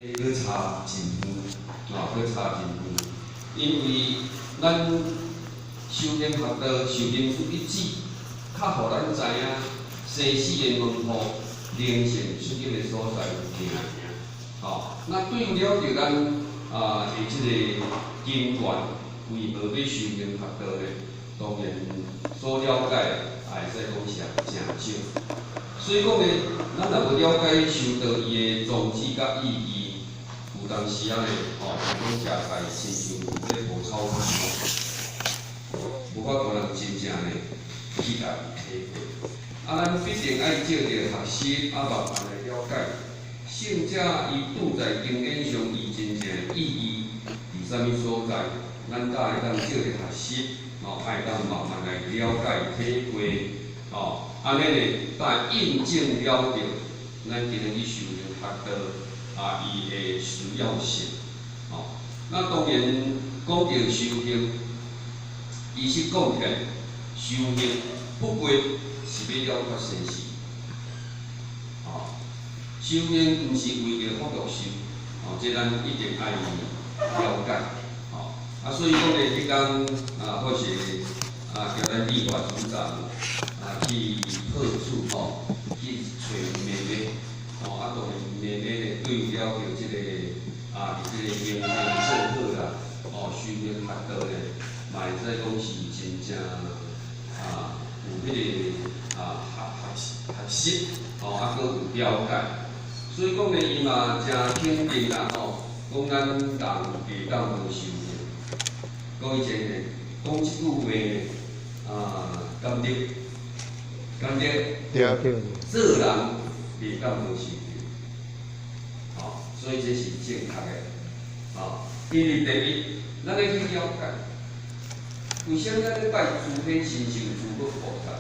閣差真遠，吼，閣差真遠。因為咱修行學道，受靈師一指，較予咱知影生死的門戶、靈性出入的所在有行爾。吼，那對了著咱啊的這個根源，為何欲修行學道呢？當然所了解也會使講是誠少。所以講呢，咱若無了解修道伊的宗旨佮意義，有當時仔呢，吼，講食菜親像咧無草莓，無法度人真正呢去共體會。啊，咱必定愛藉著學習，啊，慢慢來了解聖者伊拄在經典上伊真正的意義佇啥物所在，咱才會當藉著學習，吼，會當慢慢來了解體會，吼。按呢呢，才會印證了著咱今日去修行學道啊，伊的需要性，吼。那當然講著修行，其實講起來，修行不過是欲了脫生死，吼。修行毋是為著福祿壽，吼，這咱一定愛了解，吼。啊，所以講呢，彼工啊，或是啊，叫咱立法組長啊去破處吼，去揣妹妹，吼，啊，當然妹妹呢對了著這個啊，佇這個行行做好啦，哦，修行學道呢，嘛會使講是真正啊有彼個啊學學學習，吼，啊，閣有了解，所以講呢，伊嘛誠肯定啦，吼，講咱人袂當無修行。講以前呢，講這句話呢，啊，敢對？敢對？對。做人袂當無修行，吼，所以這是正確的，吼。因為第一，咱愛去了解，為啥物咱咧拜諸天神聖諸佛菩薩？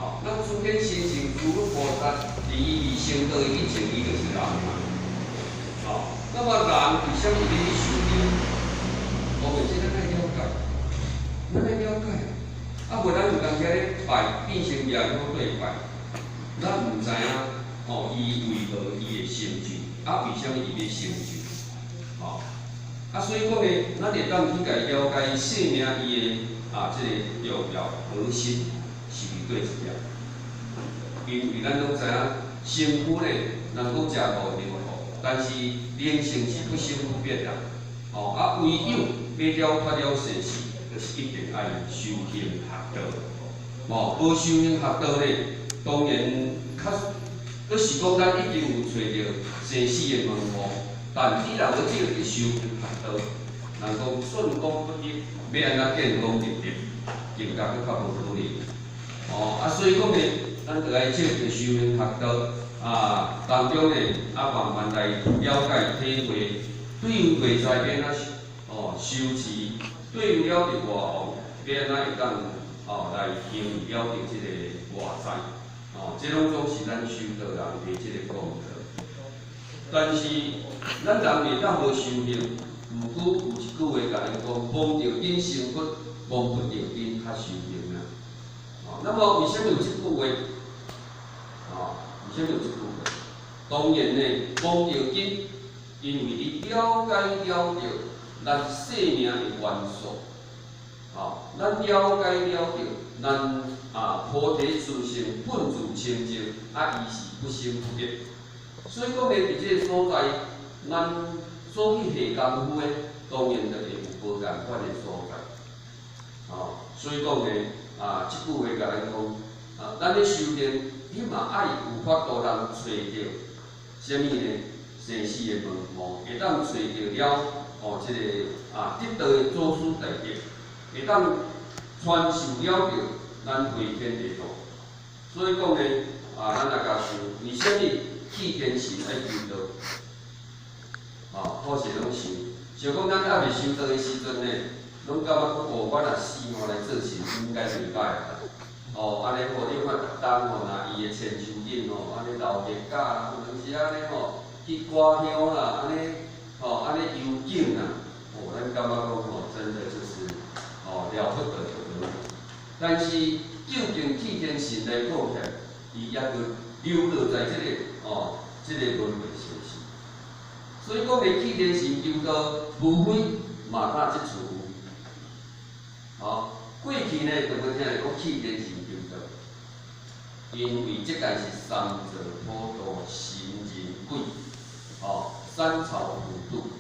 吼，咱諸天神聖諸佛菩薩，佇伊未成道以前，伊就是人嘛，吼。那麼人為啥物欲去修行？當然，這咱愛了解，咱愛了解。啊，無咱有當時咧拜，變成廟好對拜，咱毋知影吼，伊為何伊會成就，啊，為啥物伊欲成就？吼，啊，所以講呢，咱會當去共了解生命伊的啊，這個重要核心是佇佗一點？因為咱攏知影，身軀呢，人講食五牛苦，但是靈性是不生不滅啦。吼，啊，唯有欲了脫了生死，就是一定愛修行學道。吼，無修行學道呢，當然較，閣是講咱已經有揣著生死的門戶，但你若無藉著修行學道，人講寸功不立，欲按怎建功立業，更加閣較無可能。哦，啊，所以講呢，咱著愛藉著修行學道啊，當中呢，啊，慢慢來了解體會，對於未知欲按怎哦修持，對於了著外王，欲按怎會當哦來行了著這個外在，哦，這攏總是咱修道人的這個功課。但是咱人袂當無修行，毋過有一句話共咱講：摸著根成佛，摸不著根較修行啊。哦，那麼為啥物有這句話？哦，為啥物有這句話？當然呢，摸著根，因為伊了解了著咱生命的元素，吼，咱了解了著咱啊菩提自性本自清淨，啊，伊是不生不滅。所以講呢，佇這個所在，咱所去下功夫的，當然就會有無仝款的所在。吼，所以講呢，啊，這句話共咱講，啊，咱咧修煉，你嘛愛有法度通揣著啥物呢？生死的門戶，會當揣著了，哦，這個啊，得道的祖師大德，會當傳授了著咱回天的道。所以講呢，啊，咱來共想，為啥物替天神愛求道？啊，好勢攏想，想講咱猶未修道的時陣呢，攏感覺講，哦，我若死吼來做神，應該袂歹啊。哦，按呢吼，你看逐冬吼，若伊的千秋日吼，按呢流熱假啦，有當時按呢吼，去割香啦，按呢吼，按呢遊景啦，哦，咱感覺講吼，真的就是哦了不得就對了。但是究竟替天神來講起來，伊猶閣留落在這個哦，這個輪迴生死。所以講咧，去天神求道，無非嘛敢這處有。吼，過去呢，就無聽人講去天神求道，因為這個是三座普渡神人鬼，吼，三朝普渡。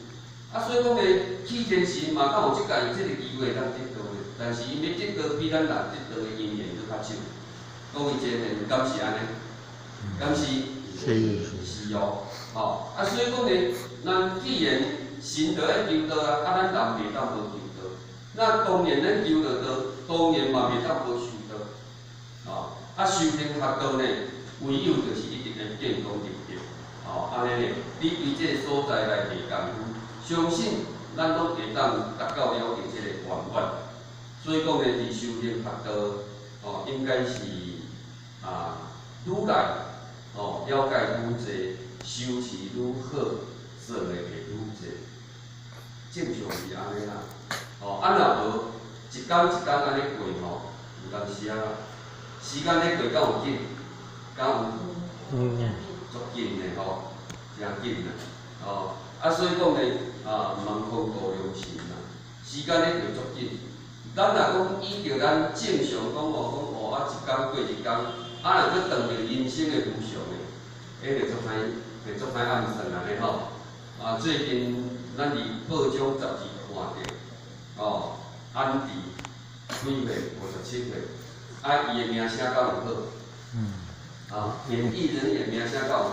啊，所以講咧，去天神嘛敢有這個這個機會當得道的，但是伊欲得道比咱人得道的因緣閣較少。各位這個敢是按呢？敢是？是。是哦，吼，啊，所以講咧，咱既然神就愛求道啊，啊，咱人袂當無求道。那當然咱求著道，當然嘛袂當無修道，吼，啊，修行學道呢，唯有就是一直來建功立德，吼，按呢呢，你對這个所在來下工夫，相信咱攏會當達到了解這个圓滿。所以講呢，佇修行學道，吼，應該是啊，愈來吼了解愈濟，修持愈好，做的會愈濟，正常是按呢啦。吼，啊若無一工一工按呢過吼，有當時啊，時間咧過敢有緊？敢有？足緊的吼，誠緊啦，吼，啊所以講呢，啊毋通空度良辰啦，時間咧過足緊。咱若講依著咱正常講哦，講哦啊一工過一工，啊若閣斷著人生的無常的，彼就足歹，會足歹暗算按呢吼。啊，最近咱佇報章雜誌看著，哦，安迪幾歲？57歲，啊，伊的名聲敢有好？啊，演藝人員名聲敢有好？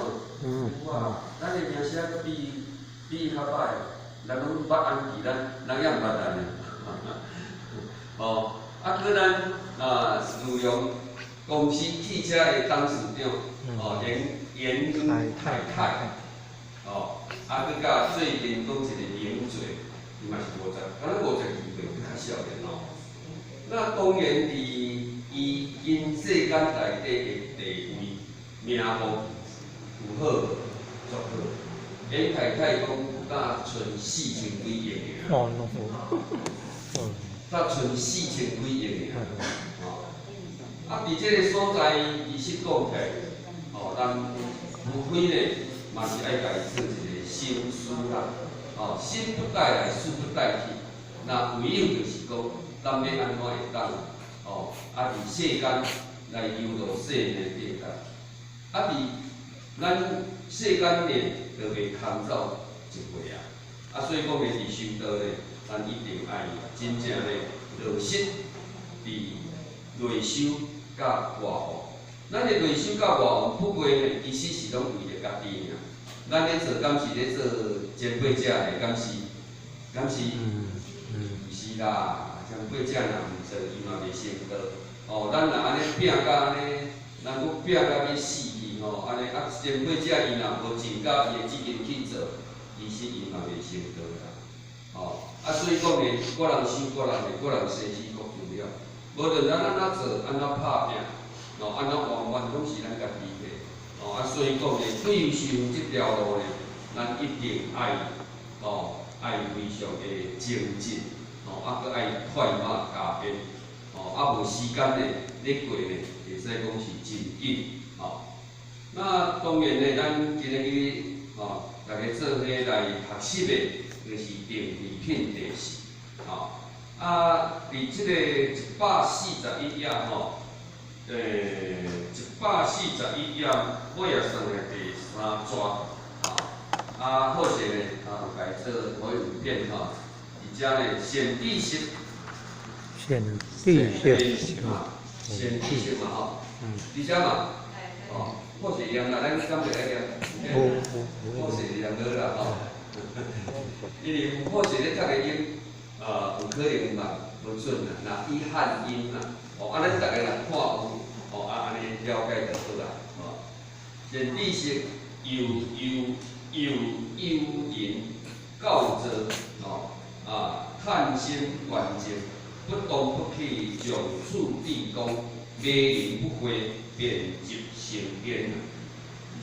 哇，咱的名聲閣比伊較歹，人攏捌安迪，咱人也毋捌咱的。哦，啊，閣咱啊，瑞陽公司汽車的董事長，哦，嚴嚴太太，哦，啊，閣佮最近講一個名嘴，伊嘛是五十，敢若52歲，閣較少年哦。那當然佇伊𪜶世間內底的地位名望有好無？足好。嚴太太講有敢賰4000幾億爾。哦，攏有。才賰4000幾億爾。哦。啊，佇這个所在，其實講起來，哦，咱無非呢，嘛是愛家己做一个心思啦。哦，心不帶來，事不帶去。那唯有就是講，咱欲按怎會當，哦，啊，佇世間來求著生命價值。啊，佇咱世間呢，就袂空走一回啊。啊，所以講呢，佇修道呢，咱一定愛真正呢落實佇內修佮外悟。咱的內修佮外悟，不過呢，其實是攏為著家己爾。咱咧做，敢是咧做前輩者的，敢是？敢是？毋是啦，前輩者若毋做，伊嘛袂成道。哦，咱若按呢拚甲按呢，咱閣拚甲欲死去吼，按呢啊，前輩者伊若無盡到伊的責任去做，其實伊嘛袂成道啦。吼，啊，所以講呢，各人修各人的，各人生死各自了。無論咱按怎做，按怎拍拚，哦，按怎圓滿，攏是咱家己的。哦，啊，所以講呢，對於修這條路呢，咱一定愛，哦，愛非常的精進，哦，啊，閣愛快馬加鞭，哦，啊，無時間呢，咧過呢，會使講是真緊，吼。那當然呢，咱今日吼，大家做伙來學習的，就是定慧品第四，吼。啊，佇這个141頁吼，141頁尾仔算的第三逝，吼。啊，好勢呢，啊，有共伊做投影片吼，佇遮呢，善知識，善知識嘛，善知識嘛吼，佇遮嘛，哦，好勢念啦，咱敢袂愛念？好勢念好啦吼，因為有好勢咧讀的音，有可能嘛無準啦，若以漢音啦，哦，啊，咱逐个若看有，哦，啊，按呢了解就好啦，吼。善知識又又又誘人教授，哦，啊，探心觀靜，不動不起，迥處地宮，迷人不會，遍集成見。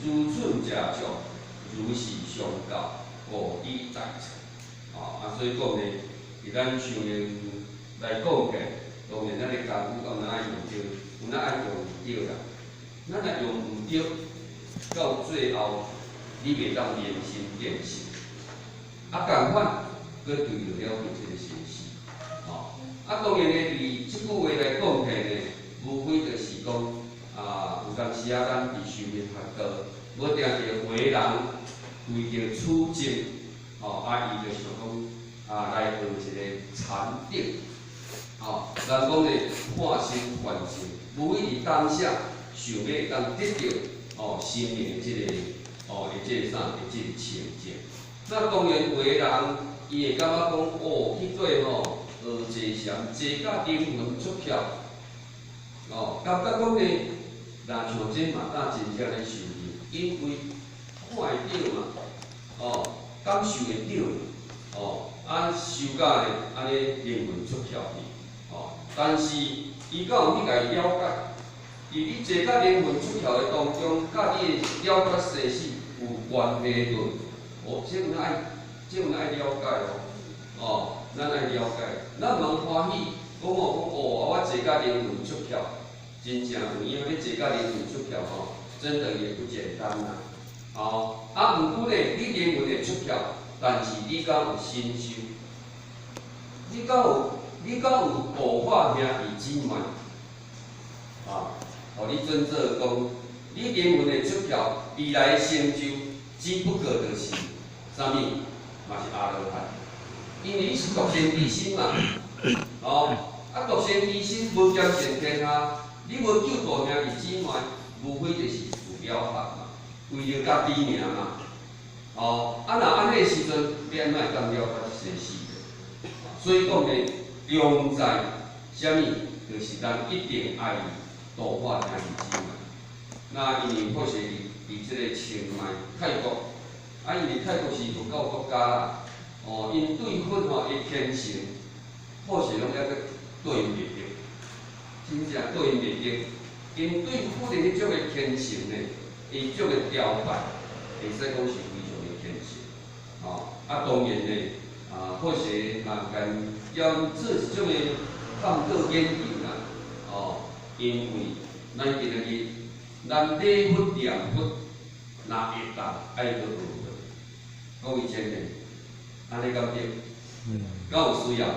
如寸者將，如是相教，故以在冊。哦，啊，所以講呢，佇咱修行來講起，當然咱的功夫有哪愛用著，有哪愛用毋著啦。咱若用毋著，到最後你袂當明心見性。啊，仝款，閣對著了解這个生死，吼。啊，當然咧，佇這句話來講起來呢，無非就是講，啊，有當時啊，咱佇修行學道，無定著回人為著處境，吼，啊，伊就想講，啊，來學一个禪定，吼，人講咧，看心觀境，無非佇當下想欲會當得著，吼，心靈的這个，吼，的這个啥，的這个清淨。那當然有的人，伊會感覺講，哦，去做吼，學坐禪，坐甲靈魂出竅，哦，感覺講呢，若像這嘛當真正咧修行，因為看會著嘛，哦，感受會著，哦，啊，修甲咧，按呢靈魂出竅去，哦，但是伊敢有去共伊了解？佇你坐甲靈魂出竅的當中，佮你的了解生死有關係無？哦，這有愛，這有愛了解哦，哦，咱愛了解，咱毋通歡喜，講哦講哦，我坐甲靈魂出竅，真正有影欲坐甲靈魂出竅吼，真的也不簡單啦。哦，啊，毋過呢，你靈魂會出竅，但是你敢有心修？你敢有？你敢有度化兄弟姊妹？啊，予你準做講，你靈魂會出竅，未來的成就，只不過就是啥物？嘛是阿羅漢，因為你是獨善其身嘛，哦，啊獨善其身無兼善天下，你無救度兄弟姊妹，無非就是自了法嘛，為著家己爾嘛，哦，啊若按呢時陣，你按怎會當了解生死？所以講呢，重在啥物？就是咱一定愛度化兄弟姊妹。那因為佛是佇這个清邁泰國，啊，因為泰國是佛教國家啦，哦，𪜶對佛吼的虔誠，佛是攏猶閣對𪜶袂著，真正對𪜶袂著。𪜶對佛的彼種的虔誠呢，彼種的朝拜，會使講是非常的虔誠。哦，啊，當然呢，啊，佛是嘛共要做一種的探討研究啦，哦，因為咱今仔日咱禮佛念佛，若會當愛閣學佛，各位前輩，按呢敢對？敢有需要？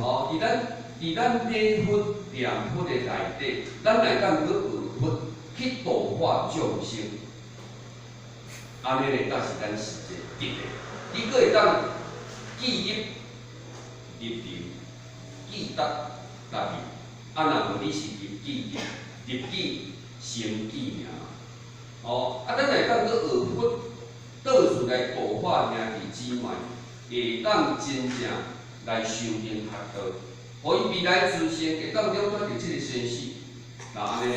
哦，佇咱禮佛念佛的內底，咱會當閣學佛去度化眾生，按呢咧，才是咱實際得的。你閣會當記憶入定，記得家己，啊，若無你是入記入記生記爾。哦，啊，咱會當閣學佛，倒轉來度化兄弟姊妹，會當真正來修行學道，予伊未來自身會當了解著這个生死。那按呢，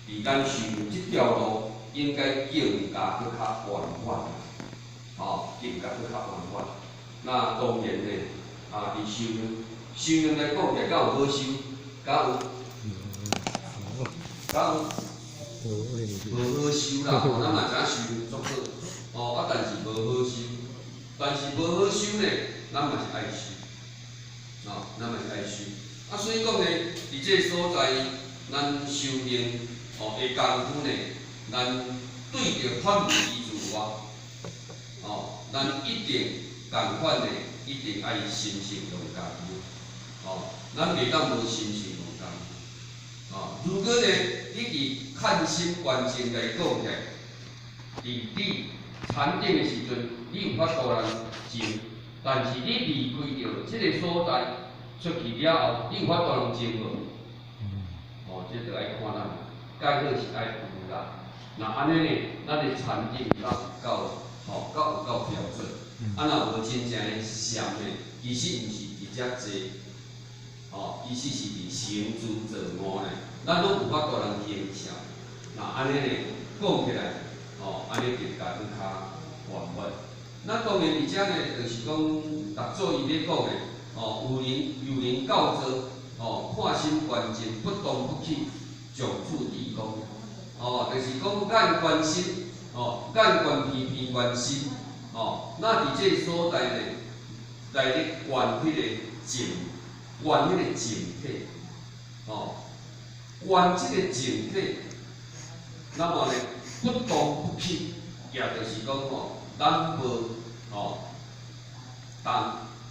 佇咱修行這條路，應該更加閣較圓滿，吼，更加閣較圓滿。那當然呢，啊，佇修行修行來講起來，敢有好修？敢有？敢有？無好修啦，吼，咱嘛知影修行足好，哦，啊，但是無好修，但是無好修呢，咱嘛是愛修，哦，咱嘛是愛修。啊，所以講呢，佇這个所在，咱修行哦的功夫呢，咱對著法門依自我，哦，咱一定仝款的，一定愛心性用功夫，哦，咱袂當無心性用功夫，哦，如果呢，你佇看心觀境來講起來，佇你禪定的時陣，你有法度來靜，但是你離開著這个所在出去了後，你有法度通靜無？哦，這就愛看咱，蓋好是愛有啦。若按呢呢，咱的禪定才有夠，吼，才有夠標準。啊，若無真正的禪呢，其實毋是佇遮坐，吼，其實是佇行住坐臥呢，咱攏有法度通行禪。若按呢呢，講起來，吼，按呢就加閣較圓滿。那當然佇遮呢，就是講，六祖伊咧講的，哦，有能有能教做，哦，看心觀境，不動不起，迥處地宮。哦，就是講眼觀心，哦，眼觀鼻，鼻觀心，哦，那佇這个所在呢，來咧觀彼個淨，觀彼個淨體，哦，觀這个淨體，那麼呢，不動不起，也就是講吼，咱無吼，吼，動，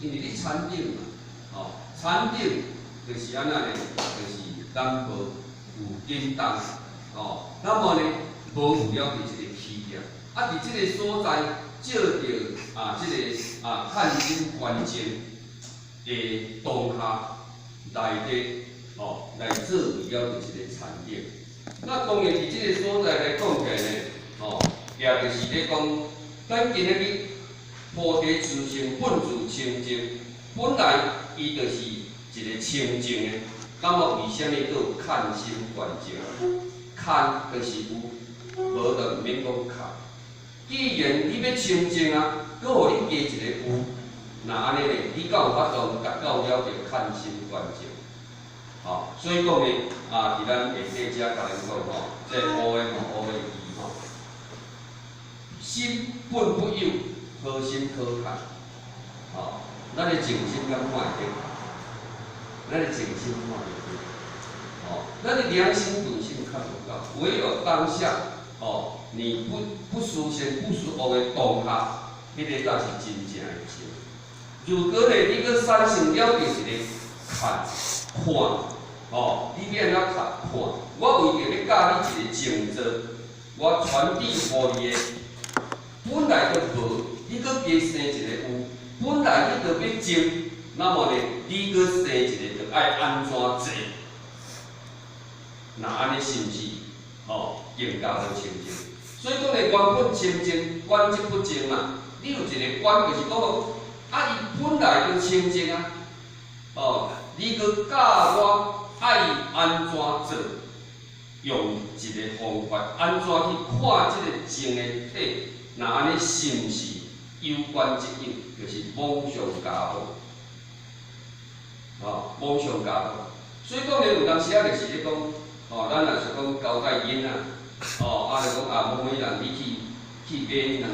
因為你禪定嘛，吼，禪定就是按怎呢？就是咱無有震動，吼，那麼呢，無有了佇這個起念，啊，佇這個所在照著啊，這個啊看心觀靜的當下內底，吼，來做為了佇這個禪定。那當然佇這個所在來講起來呢，吼，也就是咧講，咱今仔日菩提自性本自清淨，本來伊就是一個清淨的，那麼為啥物閣有看心觀靜？看就是有，無就毋免講看。既然你欲清淨啊，閣予你加一個有，若按呢咧，你敢有法度達到了著看心觀靜？吼，所以講呢，啊，佇咱下底遮共咱講吼，這烏的吼，烏的字吼，心本不有，何心可看？吼，咱的靜心敢看會著？咱的靜心看會著？吼，咱的良心本性看無到，唯有當下，吼，你不思善不思惡的當下，彼個才是真正的靜。如果呢，你閣產生了著一個看看，吼，你欲按怎看看？我為著欲教你一個靜坐，我傳遞予你的，本來就無，你閣加生一個有，本來你就欲靜，那麼呢，你閣生一個就愛按怎坐？若按呢是毋是？吼，更加無清淨。所以講呢，原本清淨，觀則不淨嘛。你有一個觀，就是講，啊，伊本來就清淨啊。哦，你閣教我愛按怎做，用一個方法，按怎去看這個靜的體？若按呢是毋是有觀則有？就是妄想加妄。吼，妄想加妄。所以講呢，有當時啊，就是咧講，吼，咱若是講交代囡仔，吼，啊，就講啊，某某人你去買卵，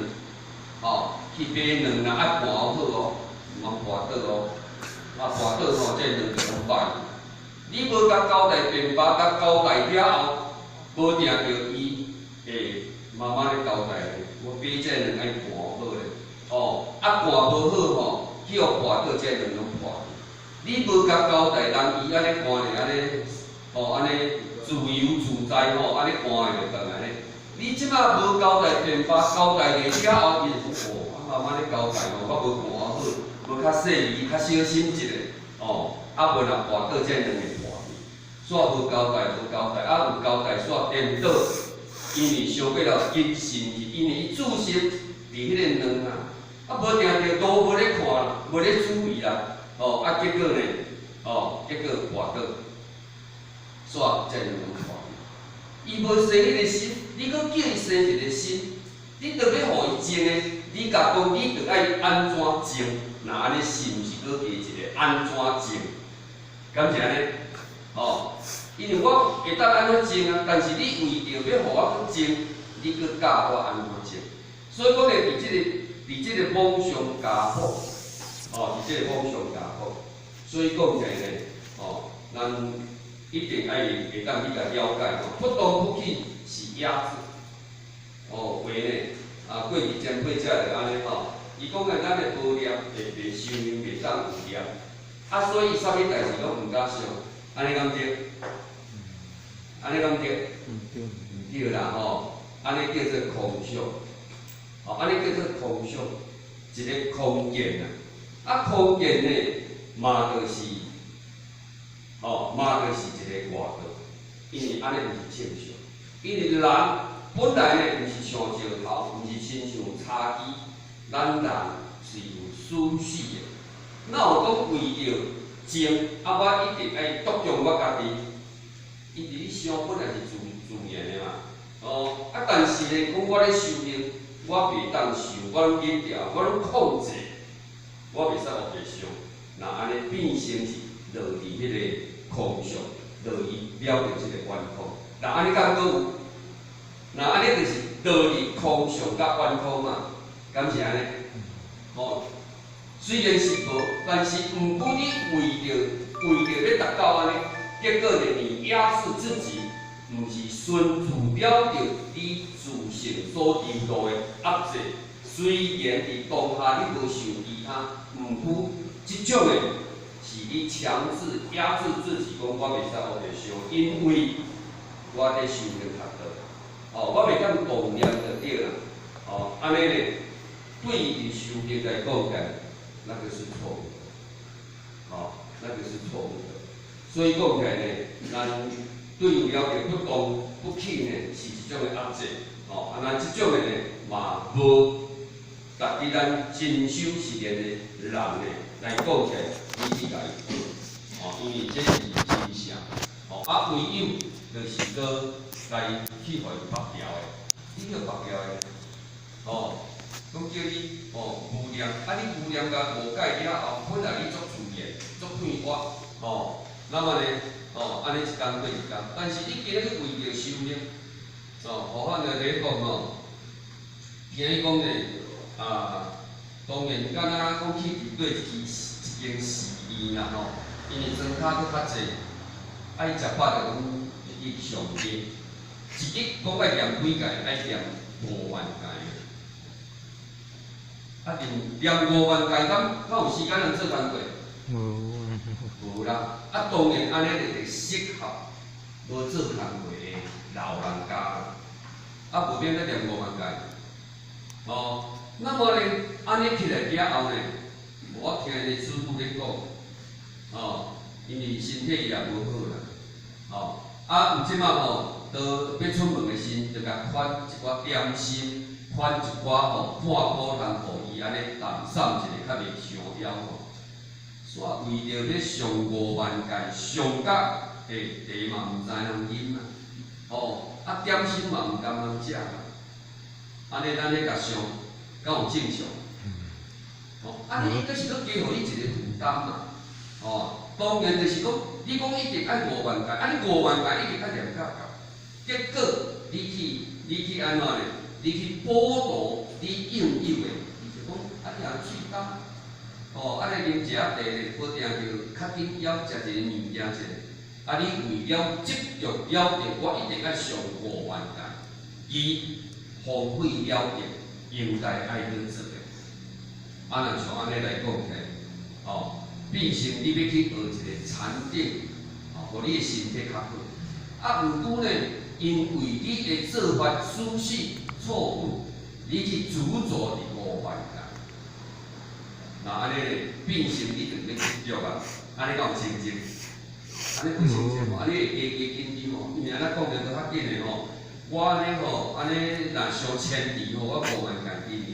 吼，去買卵若愛盤好哦，毋通跋倒哦，啊，跋倒吼，這卵就攏歹。你無共交代便爸共交代了後，無定著伊會媽媽咧交代咧，我買這卵愛盤好咧，哦，啊盤無好吼，去予跋倒，這卵攏破去。你無共交代人，伊按呢盤咧，按呢，吼，按呢自由自在吼，按呢盤的就轉來咧。你這擺無交代便爸交代了後，伊就講哦，啊媽媽咧交代吼，我無盤好，無較細膩、較小心一下，哦，啊無若跋倒，這卵會破去。煞無交代，無交代，啊有交代煞顛倒，因為傷過頭謹慎去，因為伊注心佇彼个卵啊，啊無定著都無咧看啦，無咧注意啦，哦，啊結果呢，哦，結果跋倒，煞這卵攏破去。伊無生彼個心，你閣叫伊生一個心，你著欲予伊靜的，你共講你著愛按怎靜，若按呢是毋是閣加一個按怎靜？敢是按呢？哦，因為我會當按怎靜啊，但是你為著欲予我閣靜，你閣教我按怎靜。所以講咧，佇這個妄想加福，哦，佇這個妄想加福，所以講起來呢，哦，咱一定愛會當去共了解吼，不動不起是壓制。哦，話呢，啊，過去前輩者就按呢吼，伊講的咱的無念會袂修行袂當有念，啊，所以啥物代誌攏毋敢想，按呢敢對？按呢敢對？毋對。毋對啦吼，按呢叫做空想，吼，按呢叫做空想，一個空見啊，啊空見呢，嘛就是，吼，嘛就是一個外道，因為按呢毋是正常，因為人本來呢，毋是像石頭，毋是親像柴機，咱人是有思緒的。哪有講為著靜，啊，我一定愛獨強我家己？因為你想本來是自然的嘛，哦，啊，但是呢，講我咧修行，我袂當想，我攏緊牢，我攏控制，我袂使烏白想。若按呢變成是落佇彼個空想，落去了著這個頑空。若按呢敢閣有？若按呢就是落佇空想佮頑空嘛，敢是按呢？吼，雖然是無，但是毋過你為著欲達到按呢，結果呢，你壓制自己，毋是順住了著你自性所求路的壓制，雖然佇當下你無想其他，毋過這種的是你強制壓制自己，講我袂使烏白想，因為我咧修行較多，哦，我袂當動念就對啦，哦，按呢呢，對於修行來講起來，那個是錯誤的，哦，那個是錯誤的。所以講起來呢，咱對有了解不動不起呢，是一種的壓制，哦，啊，咱這種的呢，嘛無值得咱真修實練的人呢來講起來，你去共伊做，哦，因為這是真相，哦，啊，唯有就是閣來去予伊縛牢的，你去縛牢的，哦，講叫你哦無念，啊你無念共誤解了後，本來你足自然、足快活，哦，那麼呢，哦，按呢一工過一工，但是你今日為著修行，哦，何況就咧講吼，今日講呢，啊，當然敢若講去佇對一間一間寺院啦吼，因為莊跤閣較濟，愛食飽就攏會記上經，一日講愛念幾蓋，愛念5萬蓋。啊，念念5萬蓋，敢敢有時間通做工課？無。無啦，啊，當然按呢就會適合無做工課的老人家啦。啊，無免閣念5萬蓋。哦，那麼呢，按呢起來了後呢，我聽個師父咧講，哦，因為身體也無好啦，哦，啊，有這擺吼，都欲出門的時，就共款一寡點心，款一寡吼半顆通予伊按呢淡送一下，較袂傷枵吼。煞為著欲上5萬蓋，上甲欸茶嘛毋知通飲啊，吼，啊點心嘛毋甘通食啊，按呢咱咧共上，敢有正常？吼，啊你閣是閣加予你一個負擔嘛，吼，當然就是講，你講一定愛五萬蓋，啊你五萬蓋一定愛念甲夠，結果你去按怎呢？你去剝奪你應有的，伊就講啊你若喙焦，哦，啊你啉一盒茶咧，無定著較緊枵食一個物件者，啊你為了執著了得，我一定愛上五萬蓋，伊荒廢了得應該愛去做的。啊，若像按呢來講起來，哦，變成你欲去學一個禪定，哦，予你的身體較好。啊，毋過呢，因為你的做法思緒錯誤，你去執著佇五萬蓋。那按呢咧，變成你就欲執著啊，按呢敢有清淨？按呢無清淨無？按呢會加加緊張無？因為按呢講得閣較緊的吼，我按呢吼，按呢若上千字吼，我五萬蓋今年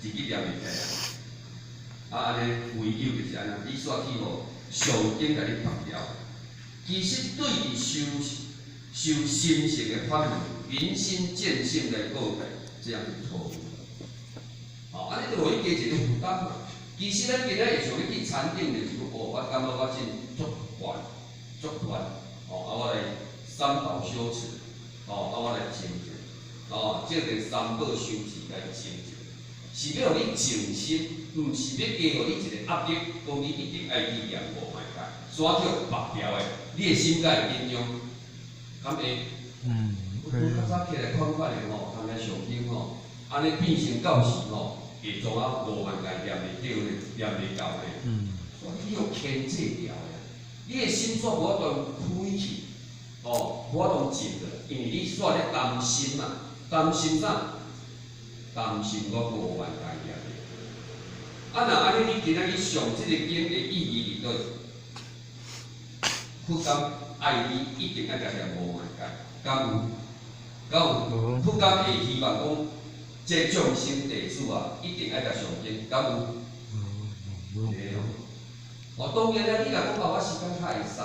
一日念袂起來。啊，按呢唯有就是按呢，你煞去予上經共你縛牢。其實對佇修修心性的法門，明心見性來講起來，這樣是錯誤的。哦，按呢就予你加一個負擔嘛。其實咱今仔會想欲去禪定，就是講，哦，我感覺我真足煩，足煩，哦，啊，我來三寶修持，哦，啊，我來靜靜，哦，這個三寶修持來靜靜，是欲予你靜心，毋是欲加予你一個壓力，講你一定愛去念五萬蓋，煞去予縛牢的，你的心敢會緊張？敢會？嗯。我較早起來看看的吼，通來上經吼，按呢變成到時吼，下晝啊五萬蓋念袂著呢，念袂到呢。所以你予牽制牢的，你的心煞無法度開去，哦，無法度靜落，因為你煞咧擔心嘛，擔心啥？擔心我五萬蓋念袂。啊，若按呢，你今仔日上這個經的意義佇佗？佛敢愛你一定愛共念五萬蓋，敢有？敢有？佛敢會希望講，這眾生弟子啊，一定愛共上經，敢有？對哦。哦，當然啦，你若講啊，我時間較會使，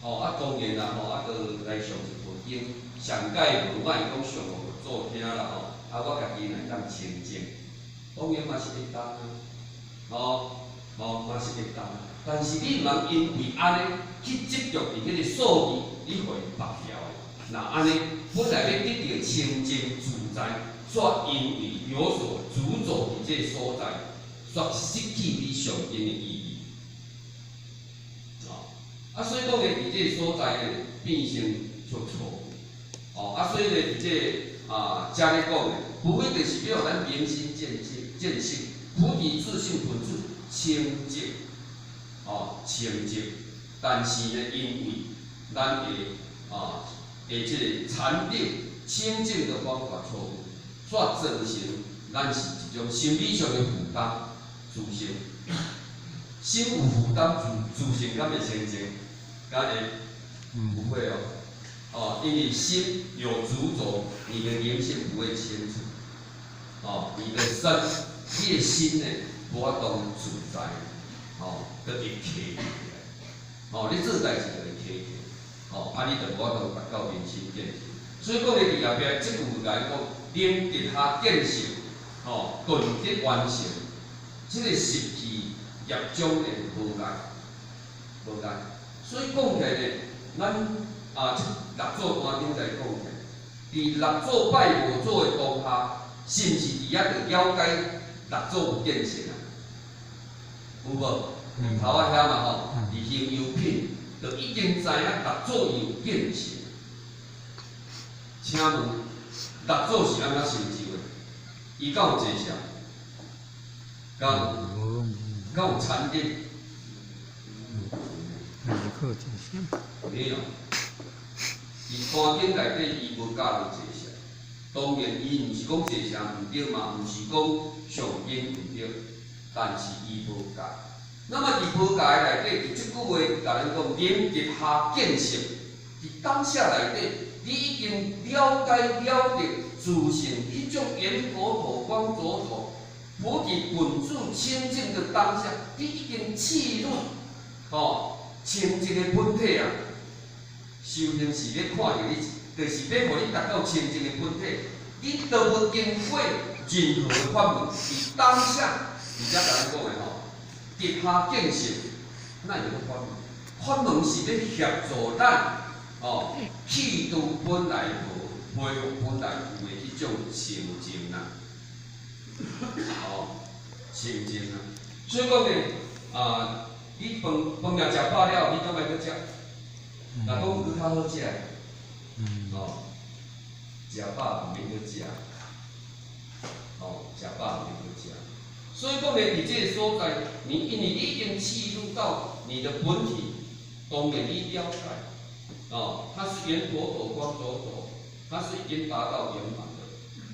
哦，啊，當然啦，吼，啊，就來上一部經，上蓋無莫講上予做聽啦，吼，啊，我家己若會當清淨，當然嘛是會當啊，吼，吼，嘛是會當。但是你毋通因為按呢去執著佇彼個數字，你予伊縛牢的。若按呢，本來欲得著清淨自在，煞因為有所執著佇這個所在，煞失去你上經的意義。哦，啊，所以講呢，佇這個所在呢，變成出錯。哦，啊，所以呢，佇這個啊，遮咧講呢，無非就是欲予咱明心見性，見性，菩提自性本自清淨，哦，清淨。但是呢，因為咱的啊的這个禪定清淨的方法錯誤，所以造成咱是一種心理上的負擔，自性，心有負擔，自性敢會清淨？敢會？不會哦。哦，因為心有執著，你的靈性不會清楚。哦，你的身，你的心呢，無法度自在，哦，閣會卡起來。哦，你做代誌就會卡起，哦，啊，你就無法度達到明心見性。所以講咧，佇後壁這句來講，能得下見性，哦，頓得完成，這个習氣業障的無礙，無礙。所以講起來呢，咱啊，這六祖壇經來講起來，佇六祖拜五祖的當下，是毋是佇遐就了解六祖有見性啊？有無？頭仔遐嘛吼，佇行由品就已經知影六祖有見性。請問六祖是按怎成就的？伊敢有坐禪？敢有禪定？沒有。佇壇經內底，伊無教你坐禪。當然，伊毋是講坐禪毋對嘛，毋是講誦經毋對，但是伊無教。那麼佇無教的內底，佇這句話，共咱講，能得下見性，佇當下內底，你已經了解了得自性彼種圓陀陀光灼灼，菩提本自清淨的當下，你已經契入吼清淨的本體啊。修行是欲看著你，就是欲予你達到清淨的本體，你都無經過任何的法門，佇當下，而且共咱講的吼，得下見性，哪會閣法門？法門是欲協助咱，哦，去除本來無，恢復本來有的彼種清淨啊，哦，清淨啊。所以講呢，啊，你飯飯若食飽了，你敢愛閣食？若講有閣較好食，哦，食飽毋免閣食，哦，食飽毋免閣食。所以講呢，佇這个所在，你因為你已經契入到你的本體，當然你了解，哦，它是圓陀陀光灼灼，它是已經達到圓滿的。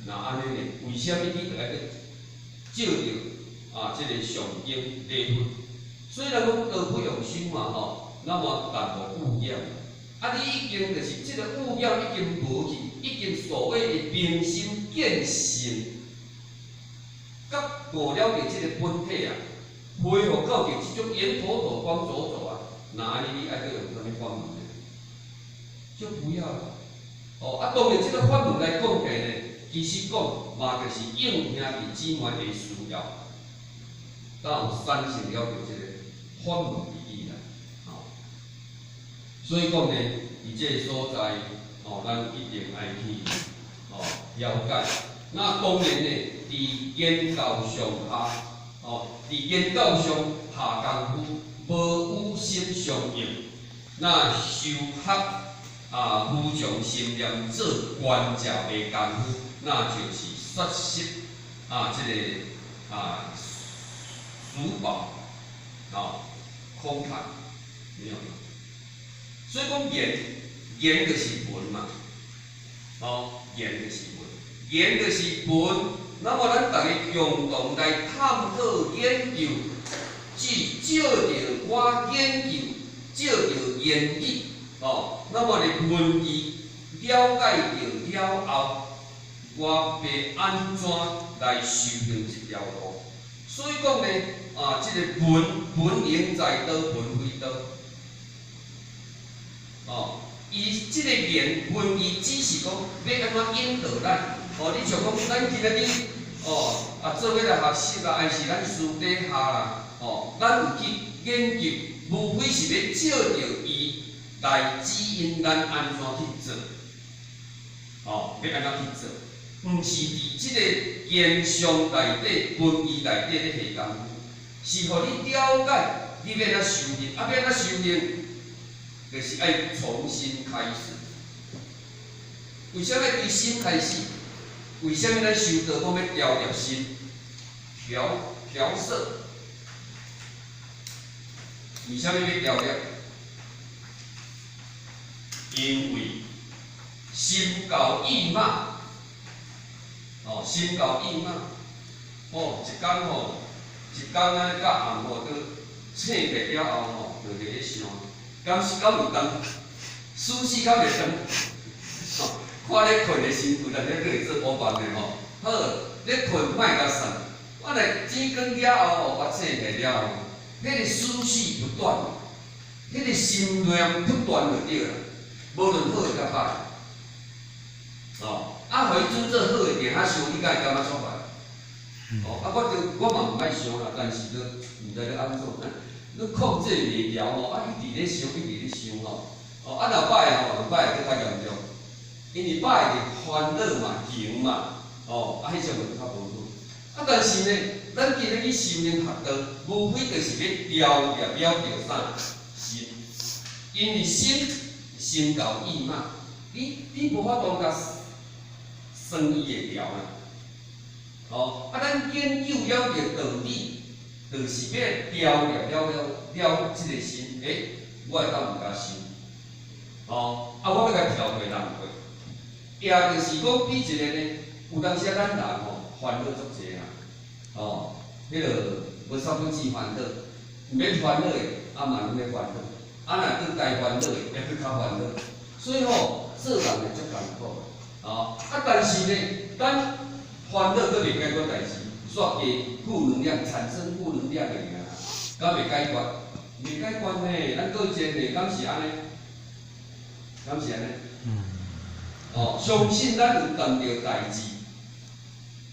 那按呢呢，為啥物你著愛去照著啊？這个上經禮佛，雖然講道不用心嘛吼，那麼但無污染。啊，你已經就是這个污染已經無去，已經所謂的明心見性，覺悟了著這个本體啊，恢復到著這種圓陀陀光灼灼啊，那按呢你愛閣用啥物法門呢？就不要了。哦，啊，當然這个法門來講起來呢，其實講嘛，就是應兄弟姊妹的需要，才有產生了著這个法門的意義啦。哦，所以講呢，佇這个所在，哦，咱一定愛去哦了解。那當然呢，佇言教上下，哦，佇言教上下功夫，無與心相應，那修學啊無常心念做觀照的功夫，那就是說實啊，這个啊俗寶啊空談，沒有。所以講言，言就是文嘛，哦，言就是文，言就是文。那麼咱逐个共同來探討研究，只照著我研究，照著言語，哦，那麼咧文字了解著了後，我欲按怎來修行這條路？所以講呢，啊，這个文文應在佗，文非佗。哦，伊這个言文字只是講欲按怎引導咱。哦，你像講咱今仔日哦啊，做伙來學習啦，還是咱私底下啦，哦，咱有去研究，無非是欲照著伊來指引咱按怎去做。哦，欲按怎去做，毋是佇這个言上內底、文字內底咧下功夫，是予你了解你欲按怎修行，啊，欲按怎修行，就是愛重新開始。為啥物對心開始？為啥物咱修道講欲調攝心？調調攝？為啥物欲調攝？因為心厚意猛，哦，心厚意猛，哦，一工吼，一工按呢到暗吼，都醒起了後吼，就佇咧想，敢是敢有當，思緒敢會斷，吼，看咧睏的身軀，但咧閣會做補飯的吼，好，咧睏莫共散，我若天光了後吼，我醒起了後，彼個思緒不斷，彼個心念不斷就對啦，無論好的佮歹，哦，啊，予伊準做好的，定較想，你敢會感覺爽快？哦，啊，我就我嘛毋愛想啦，但是都毋知咧按怎，你控制袂牢吼，啊，一直咧想，一直咧想吼，哦，啊，若歹吼，歹閣較嚴重，因為歹是煩惱嘛、求嘛，哦，啊，彼種就較無好。啊，但是呢，咱今日去修行學道，無非就是欲調攝了著啥心，因為心心厚意猛，你無法度共算伊會牢啦。哦，啊，咱研究了著道理，就是欲調攝了了了這个心，欸，我會當毋共想，哦，啊，我欲共調過人過，也就是講比一个呢，有當時啊，咱人吼煩惱足濟啦，哦，彼个無三不至煩惱，毋免煩惱的，啊嘛攏咧煩惱，啊若閣該煩惱的，也閣較煩惱，所以吼，做人會足艱苦的，哦，啊，但是呢，咱煩惱閣袂解決代誌，煞加負能量，產生負能量的爾，敢袂解決？袂解決呢？咱閣真呢，敢是按呢？敢是按呢？哦，相信咱有碰著代誌，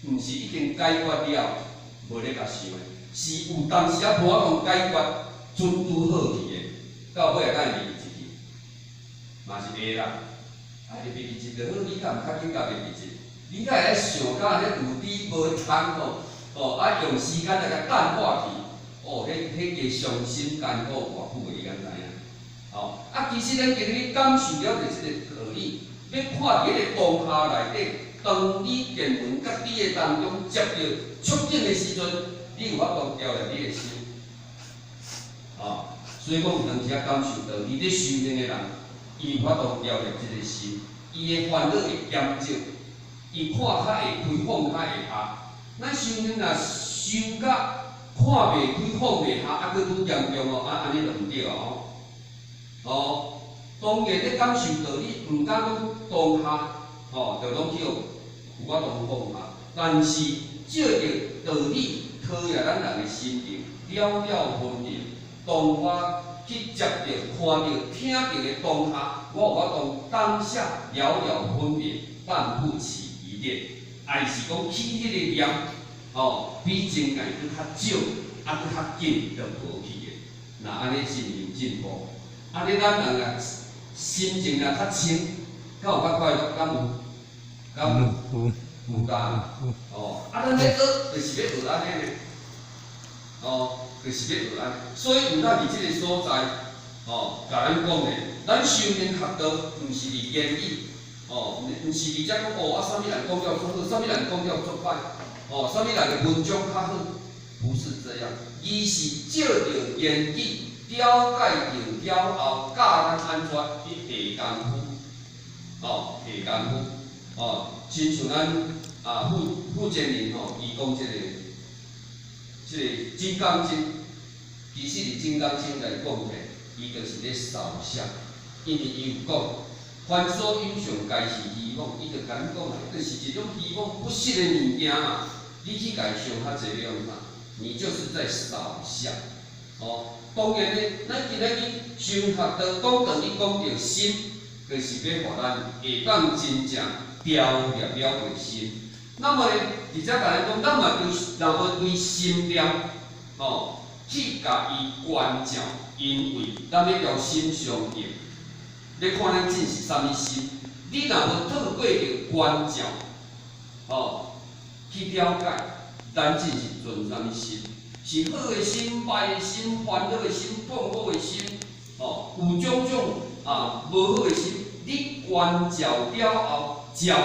毋是已經解決了，無咧共想的，是有當時仔無法度解決，準拄好去的，到尾仔敢會袂記一去，嘛是會啦。啊，會袂記一就好，你敢毋較緊共袂記一？你敢會愛想甲按呢有理無通吼？哦，啊用時間來共淡化去，哦，彼彼個傷心艱苦偌久的，你敢知影？哦，啊，其實咱今日感受了著這个道理，欲看佇彼个當下內底，當你見聞佮你的當中接著觸境的時陣，你有法度調攝你的心。哦，所以講有當時仔感受到，佇咧修行的人，伊有法度調攝這个心，伊的煩惱會減少，伊看較會開，放較會下。咱修行若修甲看袂開、放袂下，啊，閣愈嚴重哦，啊，按呢就毋對啊哦。哦，當然咧感受道理，毋敢講當下，吼，就攏去予有法度放下。但是借著道理，陶冶咱人的心靈，了了分明。當我去接著、看著、聽著的當下，我有法度當下了了分明，但不起疑念，還是講起彼个念，哦，比前界閣較少，啊，閣較緊就無去的。若按呢心靈進步，按呢咱人啊心情若較清，敢有較快樂？敢有？敢有？有。有啦。哦，啊，咱咧學就是欲學按呢呢，哦，就是欲學按呢。所以毋但佇這个所在，哦，共咱講的，咱修行學道，毋是佇言語，哦，毋是佇遮講哦，啊，啥物人講了足好，啥物人講了足歹，哦，啥物人的文章較好，不是這樣，而是借著言語了解著了後，教咱按怎去下功夫，哦，下功夫，哦，親像咱啊傅傅建寧吼，伊講這个《金剛經》，其實佇《金剛經》來講起，伊就是咧掃相，因為伊有講，凡所有相，皆是虛妄，伊就共你講啊，就是一種虛妄不實的物件嘛，你去共伊想較濟欲創啥？你就是在掃相，哦，當然呢，咱今仔日修學道講道理講著心，就是欲予咱會當真正調攝了個心。那麼呢，佇遮共咱講，咱嘛對，若無對心念，吼，去共伊觀照，因為咱欲調心相應，欲看咱進是啥物心，你若無透過著觀照，吼，去了解，咱進是存啥物心，是好的心、壞的心、煩惱的心、痛苦的心，吼，有種種啊無好的心，你觀照了後，照。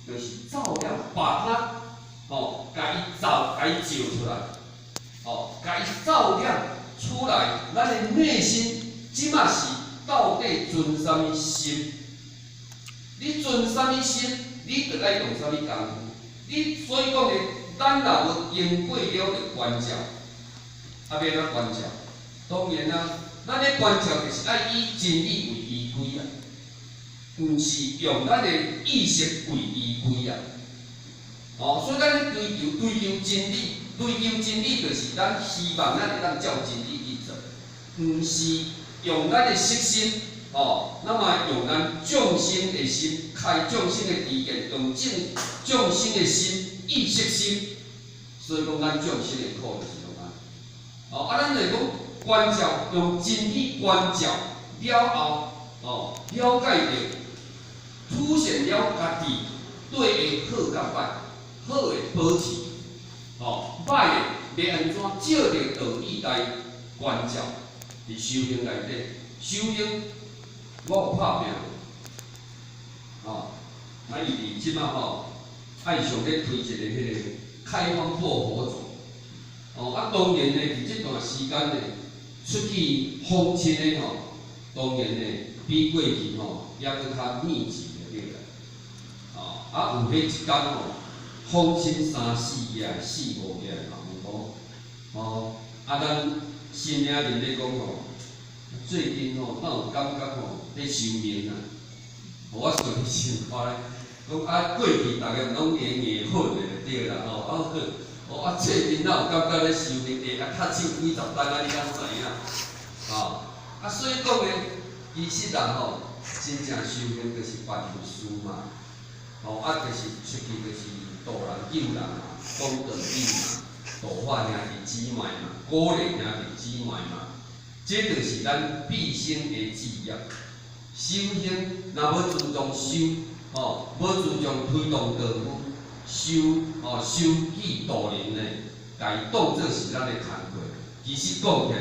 就是照亮，把它，吼，共伊照，共伊照出來，吼，共伊照亮出來。咱的內心這馬是到底存啥物心？你存啥物心，你就愛用啥物工夫。你所以講呢，咱若無經過了著觀照，啊，欲按怎觀照？當然啊，咱咧觀照就是愛以真理為依歸啊，毋是用咱的意識為依歸啊。哦，所以咱咧追求追求真理，追求真理就是咱希望咱會當照真理去做，毋是用咱的色心，哦，那麼用咱眾生的心，開眾生的知見，用眾眾生的心、意識心，所以講咱眾生的苦就是攏按呢。哦，啊，咱就是講觀照，用真理觀照了後，哦，了解著，凸顯了家己對的好佮歹，好的保持，哦，歹的欲按怎照著道理來觀照，佇修行內底，修行我有拍拚，哦，啊伊佇這馬吼，愛上咧推一个彼個開荒破佛祖，哦，啊當然呢，佇這段時間呢，出去訪親的吼，當然呢，比過去吼，猶閣較密集就對啦，哦，啊有彼一工吼，訪親三四個、四五個嘛有無？哦，啊咱新領人咧講吼，最近吼，敢有感覺吼，咧修命啊？我想想看咧，講啊過去逐家攏會硬粉的就對啦吼，啊哦啊最近哪有感覺咧修命？會啊較手幾十擔啊，你敢知影？吼，啊所以講呢，其實啦吼，真正修行就是辦事嘛，吼啊就是出去就是度人救人嘛，講道理嘛，度化兄弟姊妹嘛，鼓勵兄弟姊妹嘛，這就是咱畢生的志業。修行若無注重修，吼，無注重推動道夫，修吼修己度人呢，共伊當做是咱的工課。其實講起來。